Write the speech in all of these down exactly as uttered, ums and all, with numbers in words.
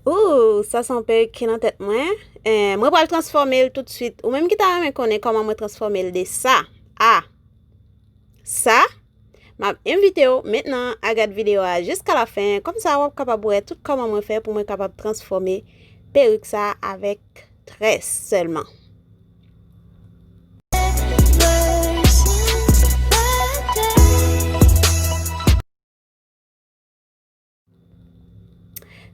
Ooh, sa se yon perik ki nan tèt mwen. Eh, mwen pral transfòme l toutswit. Ou menm ki ta renmen konnen kòman mwen transfòme l de sa a sa, m ap envite w mentnan a gad videyo a jiska lafen. Kòmsa w ap kapab wè tout kòman mwen fè pou mwen kapab transfòme perik sa avèk très sèlman.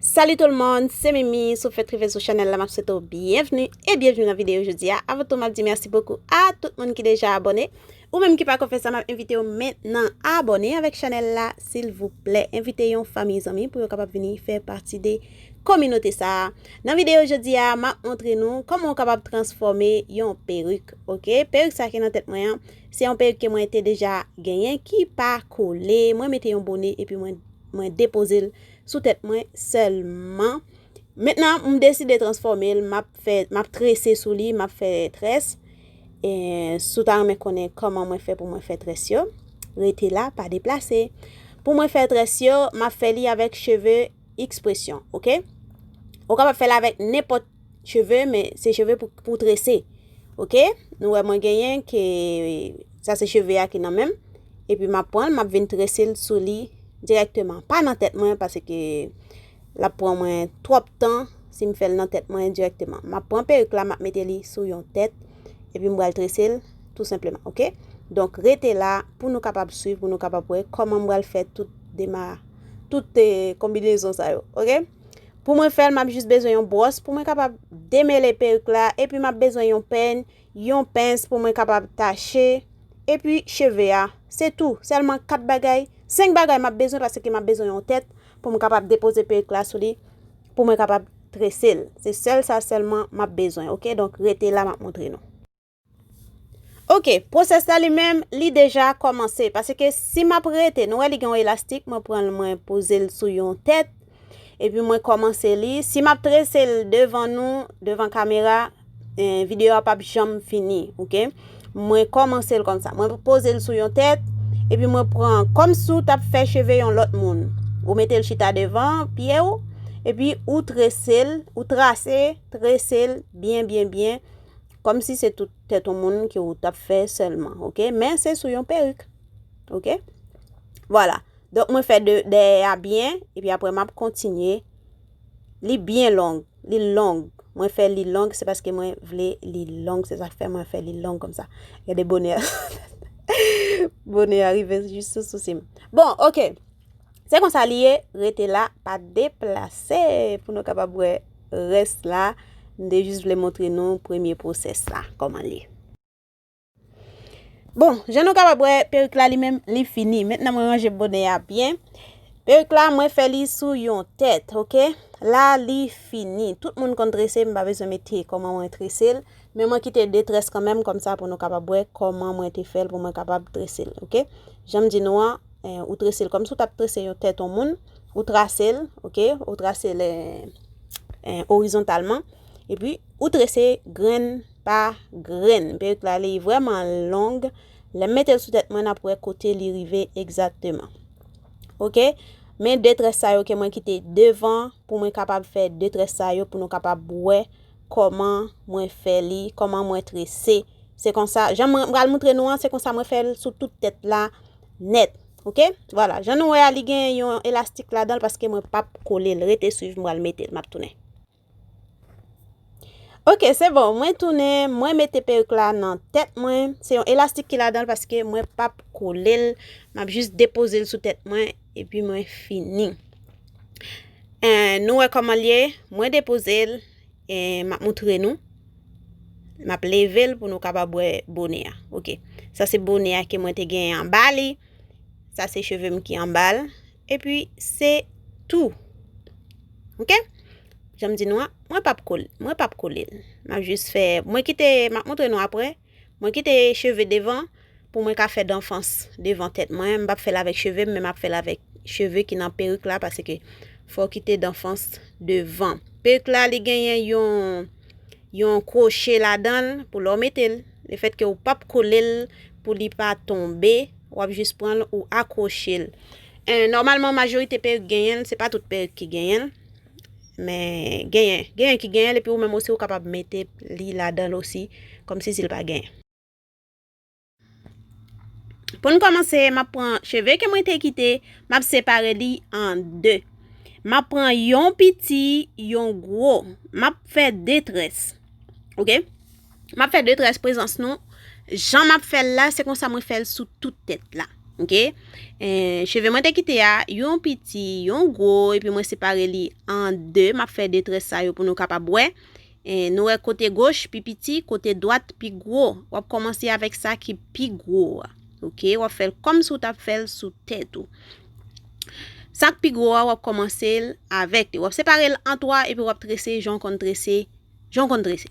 Salut tout le monde, se Mimi. Si w fèk rive sou chanèl la, m ap swete w byenvni e byenvni nan videyo jodi a. Avan tou, m ap di mèsi bokou a tout moun ki deja abòne. Ou menm ki pako fè sa, m ap envite w mentnan abòne avèk chanèl la, silvouplè. Envite yon fanmi zanmi pou yo kapab vini fè pati de kominote sa a. Nan videyo jodi a, m ap montre nou kòman w kapab transfòme yon perik, oke? Perik sa ki nan tèt mwen an, se yon perik ke mwen te deja genyen ki pa kole. Mwen mete yon bone epi mwen, mwen depoze l sou tèt mwen sèlman. Mentnan, m deside transfòme l, m ap fè, m ap trese sou li, m ap fè très. E, si w ta renmen konnen kòman mwen fè pou mwen fè très yo, rete la, pa deplase. Pou mwen fè très yo, m ap fè li avèk cheve ekspresyon, oke? Ou kapab fè l avèk nenpòt cheve, men se cheve pou, pou trese, oke? Nou wè mwen genyen ke sa se cheve a ki nan men m, epi m ap pran l, m ap vin trese l sou li dirèkteman. Pa nan tèt mwen, paske l ap pran mwen twòp tan si m fè l nan tèt mwen dirèkteman. M ap pran perik la, m ap mete li sou yon tèt, epi m pral trese l tou senpleman, oke? Donk, rete la pou nou kapab swiv, pou nou kapab wè kòman m pral fè tout dema-, tout, eh, konbinezon sa yo, oke? Pou mwen fè l, m ap jis bezwen yon bwòs pou mwen kapab demele perik la, epi m ap bezwen yon pèny, yon pens pou mwen kapab tache, epi cheve a. Se tou, sèlman kat bagay, senk bagay m ap bezwen, paske m ap bezwen yon tèt pou m kapab depoze perik la sou li, pou mwen kapab trese l. Se sèl sa sèlman m ap bezwen, oke? Donk, rete la, m ap montre nou. Oke, pwosès la li menm, li deja kòmanse. Paske si m ap rete, nou wè li gen yon elastik, mwen pran l, mwen poze l sou yon tèt, epi mwen kòmanse li. Si m ap trese l devan nou, devan kamera, eh, videyo a p ap janm fini, oke? Mwen kòmanse l kòmsa. Mwen poze l sou yon tèt, epi mwen pran kòmsi w t ap fè cheve yon lòt moun. Ou mete l chita devan pye w, epi ou trese l, ou trase, trese l byen, byen, byen. Kòmsi se tout tèt yon moun ke w t ap fè sèlman, oke? Men se sou yon perik, oke? Vwala. Donk, mwen fè de, dèyè a byen, epi apre m ap kontinye. Li byen long, li long. Mwen fè li long, se paske mwen vle li long, se sa k fè mwen fè li long kòmsa. Gade bonè a. Bonè a rive jis sou sousi m. Bon, oke. Se konsa li ye, rete la, pa deplase pou nou kapab wè rès la. M te jis vle montre nou premye pwosès la, kòman li ye. Bon, jan nou kapab wè, perik la li menm, li fini. Mentnan mwen ranje bonè a byen. Perik la, mwen fè li sou yon tèt, oke? La, li fini. Tout moun konn trese, m pa bezwen mete kòman mwen trese l. Men mwen kite de très kanmenm, kòmsa pou nou kapab wè kòman mwen te fè l pou mwen kapab trese l, oke? Jan m di nou an, eh, ou trese l kòmsi w t ap trese yon tèt yon moun, ou trase l, oke? Ou trase l, eh, eh, orizontalman, epi ou trese grenn pa grenn. Perik la, li vrèman long. Lè m mete l sou tèt mwen, n ap wè kote li rive egzakteman. Oke? Men de très sa yo ke mwen kite devan pou mwen kapab fè de très sa yo pou nou kapab wè kòman mwen fè li, kòman mwen trese. Se konsa, jan mwen pral montre nou an, se konsa mwen fè l sou tout tèt la nèt. Oke? Vwala. Jan nou wè a, li gen yon elastik ladan l paske mwen p ap kole l. Rete swiv, m pral mete l, m ap tounen. Oke, se bon. Mwen tounen, mwen mete perik la nan tèt mwen. Se yon elastik ki ladan l paske mwen p ap kole l. M ap jis depoze l sou tèt mwen, epi mwen fini. Eh, nou wè kòman l ye. Mwen depoze l, eh, m ap montre nou. M ap leve l pou nou kapab wè bonè a. Oke. Sa se bonè a ke mwen te genyen anba li. Sa se cheve m ki anba l. Epi se tou. Oke? Jan m di nou an, mwen p ap kol-, mwen p ap kole l. M ap jis fè, mwen kite, m ap montre nou apre. Mwen kite cheve devan pou mwen ka fè danfans devan tèt mwen. M p ap fè l avèk cheve m, men m ap fè l avèk cheve ki nan perik la, paske fò w kite danfans devan. Perik la, li genyen yon, yon kwoche ladan l pou lè w mete l. Lefètke w p ap kole l pou li pa tonbe, w ap jis pran l, ou akwoche l. Eh, nòmalman, majorite perik genyen l, se pa tout perik ki genyen l. Men genyen, genyen ki genyen l, epi ou menm osi ou kapab mete li ladan l osi, kòmsi si l pa genyen. Pou n kòmanse, m ap pran cheve ke mwen te kite, m ap separe li an de. M ap pran yon piti, yon gwo. M ap fè de très. Oke? M ap fè de très prezans nou. Jan m ap fè l la, se konsa mwen fè l sou tout tèt la. Oke? Eh, cheve mwen te kite a, yon piti, yon gwo, epi mwen separe li an de. M ap fè de très sa yo pou nou kapab wè. Eh, nou wè kote goch pi piti, kote dwat pi gwo. W ap kòmanse avèk sa ki pi gwo a. Oke? W ap fè l kòmsi w t ap fè l sou tèt ou. Sa k pi gwo a, w ap kòmanse l avèk li. W ap separe l an twa epi w ap trese jan w konn trese, jan w konn trese.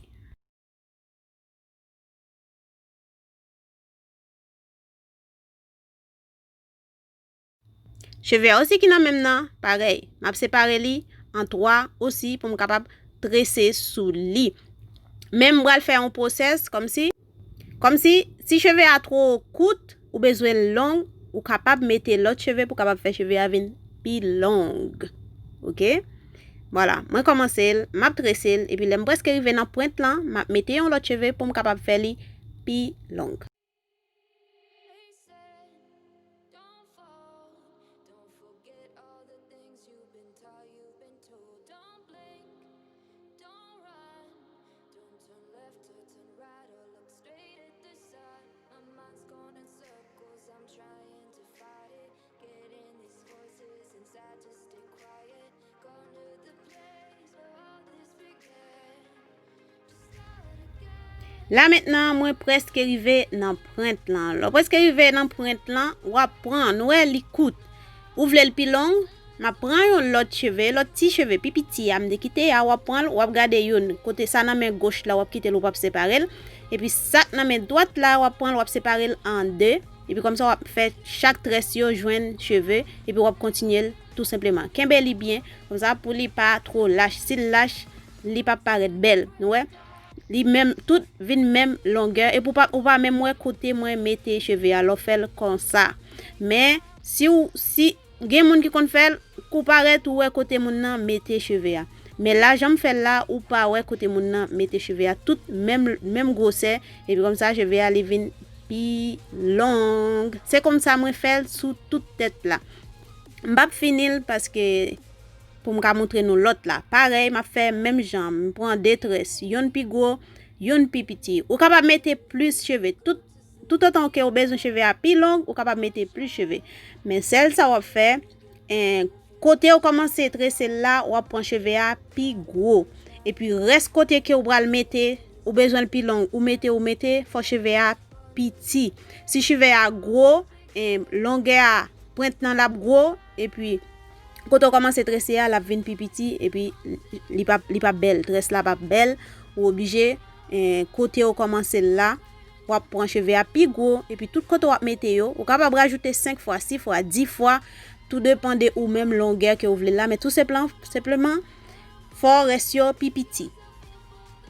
Cheve a osi ki nan men m nan, parèy. M ap separe li an twa osi pou m kapab trese sou li. Men m pral fè yon pwosès kòmsi, kòmsi, si cheve a twò kout, ou bezwen l long, ou kapab mete lòt cheve pou kapab fè cheve a vin pi long. Oke? Vwala, mwen kòmanse l, m ap trese l, epi lè m prèske rive nan pwent lan, m ap mete yon lòt cheve pou m kapab fè li pi long. La mentnan, mwen prèske rive nan pwent lan. Lè w prèske rive nan pwent lan, w ap pran, nou wè li kout. Ou vle l pi long, m ap pran yon lòt cheve, lòt ti cheve pi piti a m te kite a, w ap pran l, w ap gade youn. Kote sa nan men goch la, w ap kite l, ou p ap separe l. Epi sa k nan men dwat la, w ap pran l, w ap separe l an de. Epi kòmsa, w ap fè chak très yo jwenn cheve, epi w ap kontinye l tou senpleman. Kenbe li byen, kòmsa pou li pa twò lach. Si l lach, li p ap parèt bèl. Nou wè? Li menm, tout vin menm longè. Epi w pa, ou pa menm wè kote mwen mete cheve a lè w fè l konsa. Men, si w, si gen moun ki konn fè l, kou parèt ou wè kote moun nan mete cheve a. Men la, jan m fè l la, ou pa wè kote moun nan mete cheve a. Tout menm, menm gwosè. Epi kòmsa, cheve a, li vin pi long. Se konsa mwen fè l sou tout tèt la. M p ap fini l paske pou m ka montre nou lòt la. Parèy, m ap fè menm jan. M pran de très, yonn pi gwo, yonn pi piti. Ou kapab mete plis cheve. Tout, toutotan ke ou bezwen cheve a pi long, ou kapab mete plis cheve. Men sèl sa w ap fè, en, kote ou kòmanse trese l la, w ap pran cheve a pi gwo. Epi rès kote ke ou pral mete, ou bezwen l pi long, ou mete, ou mete, fò cheve a piti. Si cheve a gwo, e, longè a pwent lan l ap gwo, epi kote w kòmanse trese a, l ap vin pi piti, epi li p ap, li p ap bèl, très la p ap bèl, ou oblije, e, kote w kòmanse l la, w ap pran cheve a pi gwo, epi tout kote w ap mete yo, ou kapab rajoute senk fwa, sis fwa, dis fwa, tou depan de ou menm longè ke w vle la, men tou senpleman, senpleman, fò rès yo pi piti.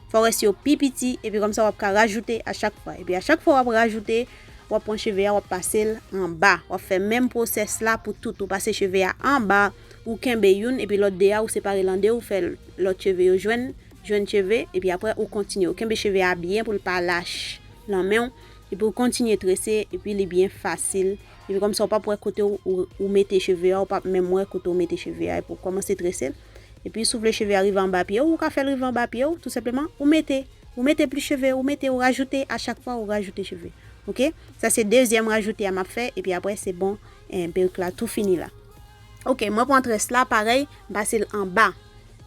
Fò rès yo pi piti, epi kòmsa w ap ka rajoute a chak fwa. Epi a chak fwa w ap rajoute, w ap pran cheve a, w ap pase l anba. W ap fè menm pwosès la pou tout. Ou pase cheve a anba, ou kenbe youn, epi lòt de a, ou separe l an de, ou fè lòt cheve yo jwenn, jwenn cheve, epi apre ou kontinye. Ou kenbe cheve a byen pou l pa lach nan men w, epi ou kontinye trese, epi li byen fasil. Epi kòmsa w p ap wè kote w, ou, ou mete cheve a, ou p ap menm wè kote w mete cheve a, epi w kòmanse trese l. Epi si w vle cheve a rive anba pye w, ou ka fè l rive anba pye w, tou senpleman, ou mete. Ou mete plis cheve, ou mete, ou rajoute, a chak fwa ou rajoute cheve. Oke? Sa se dezyèm rajoute a m ap fè, epi apre se bon, en, perik la tou fini la. Oke, mwen pran très la, parèy, m pase l anba.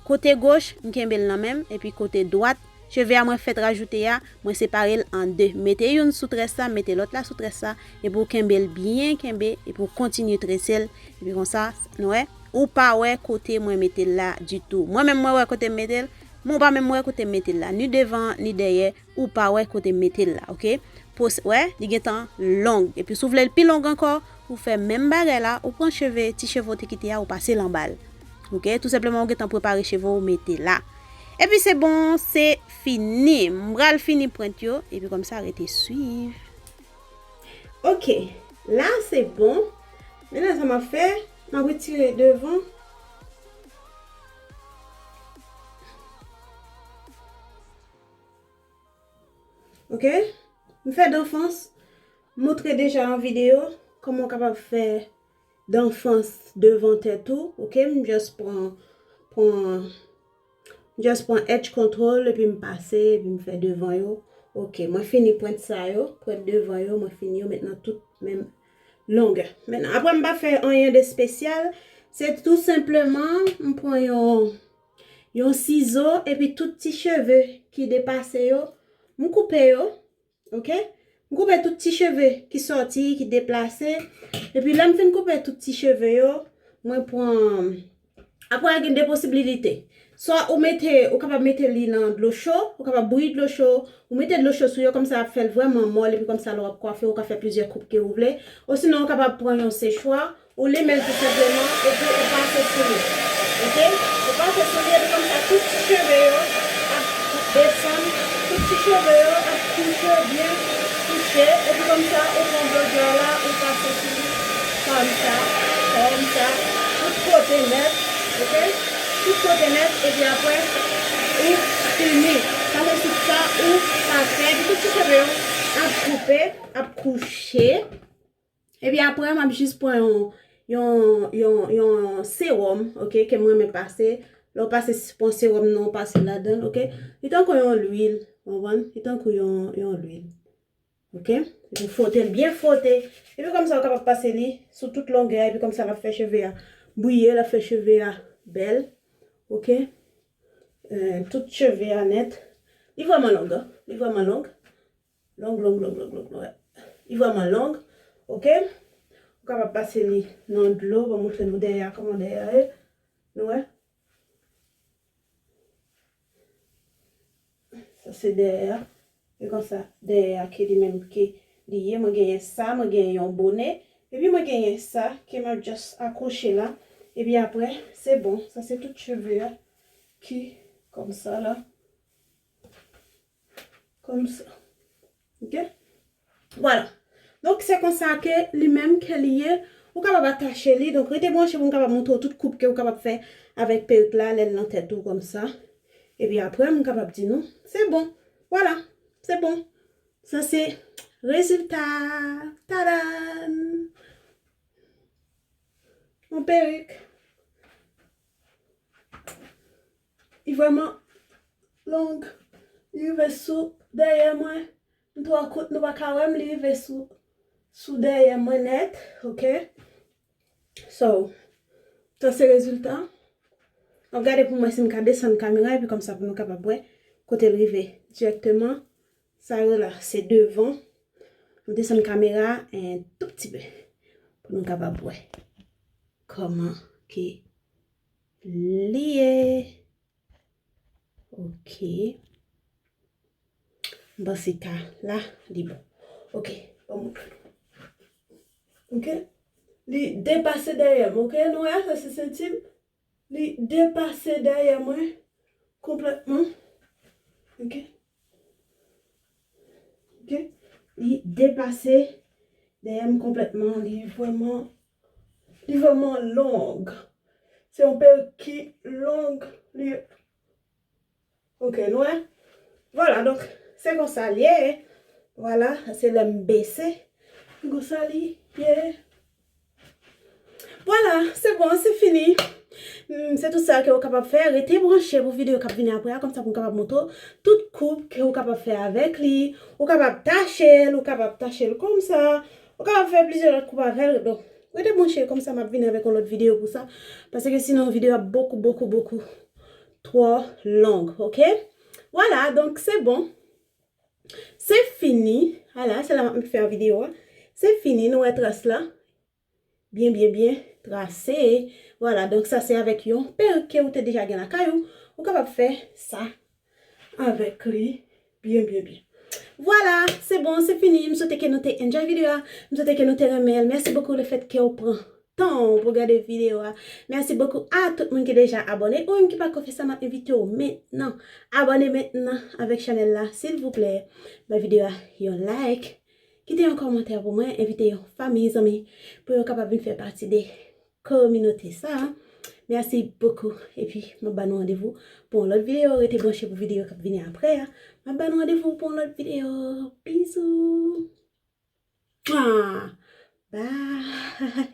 Kote goch, m kenbe l nan men m, epi kote dwat, cheve a mwen fèk rajoute a, mwen separe l an de. Mete youn sou très la, mete lòt la sou très la, epi w kenbe l byen kenbe, epi w kontinye trese l, epi konsa, nou wè, ou pa wè kote mwen mete l la ditou. Mwen menm mwen wè kote m mete l, men w pa menm wè kote m mete l la, ni devan, ni dèyè, ou pa wè kote m mete l la, oke? Pwos-, wè, li gentan long. Epi si w vle l pi long ankò, ou fè menm bagay la, ou pran cheve, ti cheve w te kite a, ou pase l anba l. Oke? Tou senpleman, ou gentan prepare cheve w, ou mete la. Epi se bon, se fini. M pral fini pwent yo, epi kòmsa, rete swiv. Oke, la se bon. Mentnan sa m ap fè, m ap retire devan. Ok? M fè danfans, m montre deja an videyo kòman w kapab fè danfans devan tèt ou. Ok? M just pran, pran, m just pran edge control epi m pase, epi m fè devan yo. Ok, mwen fini pwent sa yo, pwent devan yo, mwen fini yo, mentnan tout menm longè. Mentnan, apre m pa fè anyen de espesyal, se tou senpleman, m pran yon, yon sizo, epi tout ti cheve ki depase yo, m koupe yo, ok? M koupe tout ti cheve ki sòti, ki deplase, epi lè m fin koupe tout ti cheve yo, mwen pran, apre gen de posibilite. Swa ou mete, ou kapab mete li nan dlo cho, ou kapab bouyi dlo cho, ou mete dlo cho sou yo, kòmsa ap fè l vrèman mòl, epi kòmsa lè w ap kwafe, ou ka fè plizyè koup ke ou vle. Osinon, ou kapab pran yon sechwa, ou limen l tou senpleman, epi ou pase sou li. Ok? Ou pase sou li, epi kòmsa tout ti cheve yo ap desann, tout ti cheve yo ap kouche byen kouche, epi kòmsa ou pran blodè la, ou pase sou li, kòmsa, kòmsa, tout kote nèt, ok? Tout kote nèt, epi apre, ou fini. Sa vle di sa, ou pase, epi tout ti cheve yo ap koupe, ap kouche. Epi apre, m ap jis pran yon, yon, yon, yon sewòm, ok, ke m renmen pase. Lè w pase, pran sewòm nan, w pase ladan l, ok? Li tankou yon lwil, w konprann? Li tankou yon, yon lwil. Ok? Epi w fwote l, byen fwote. Epi kòmsa, w kapab pase li sou tout longè, epi kòmsa, l ap fè cheve a briye, l ap fè cheve a bèl. Ok? Eh, tout cheve a nèt. Li vrèman long, an. Li vrèman long. Long, long, long, long, long, long. Li vrèman long. Ok? Ou kapab pase li nan dlo. Ban m montre nou dèyè a, kòman dèyè a ye. Nou wè? Sa se dèyè a. E kòmsa, dèyè a ki li menm ki li ye. Mwen genyen sa, mwen genyen yon bonè. Epi mwen genyen sa, ke m ap just akwoche la. Epi apre, se bon. Sa se tout cheve a ki kòmsa la. Kòmsa. Ok? Vwala. Donk, se konsa ke li menm ke li ye. Ou kapab atache li. Donk, rete branche pou m kapab montre w tout koup ke ou kapab fè avèk perik la, lè l nan tèt ou kòmsa. Epi apre, m kapab di nou, se bon. Vwala. Se bon. Sa se rezilta. Tadan! Yon perik. Li vrèman long. Li rive sou dèyè mwen. M twò kout, nou pa ka wè m, li rive sou, sou dèyè mwen nèt, ok? So, sa se rezilta. N ap gade pou mwen si m ka desann kamera, epi kòmsa pou nou kapab wè kote l rive dirèkteman. Sa yo la, se devan. M desann kamera en tou pti pe pou nou kapab wè kòman ke li ye. Ok. M panse ka la, li bon. Ok, ban m montre nou. Ok. Li depase dèyè m, ok? Nou wè, sa se senti m. Li depase dèyè mwen konplètman. Ok. Ok. Li depase dèyè m konplètman. Li vrèman, li vrèman long. Se yon perik ki long. Li, ok, nou wè? Vwala, donk, se konsa l ye. Vwala, se lè m bese. Konsa li ye. Vwala, se bon, se fini. Hmm, se tout sa ke ou kapab fè. Rete branche pou videyo k ap vini apre a, kòmsa pou m kapab montre w tout koup ke ou kapab fè avèk li. Ou kapab tache l, ou kapab tache l kòmsa. Ou kapab fè plizyè lòt koup avè l. Donk, rete branche, kòmsa m ap vini avèk yon lòt videyo pou sa. Paske sinon, videyo a bokou, bokou, bokou twò long, ok? Vwala, donk, se bon. Se fini. Ala, se la m ap met fen a videyo a. Se fini, nou wè tras la. Byen, byen, byen trase. Vwala, donk sa se avèk yon perik ke ou te deja gen lakay ou. Ou kapab fè sa avèk li byen, byen, byen. Vwala, se bon, se fini. M swete ke nou te enjoy videyo a. M swete ke nou te renmen l. Mèsi bokou lefèt ke ou pran tan w pou gade videyo a. Mèsi bokou a tout moun ki deja abòne. Ou menm ki pako fè sa, m ap envite w mentnan. Abòne mentnan avèk chanèl la, silvouplè. Bay videyo a yon like. Kite yon kòmantè pou mwen, envite yon fanmi, zanmi, pou yo kapab vin fè pati de kominote sa a. Merci beaucoup. Epi, m ap ba nou randevou pou yon lòt videyo. Rete branche pou videyo k ap vini apre a. M ap ba nou randevou pou yon lòt videyo. Bizou. Mwa. Bye.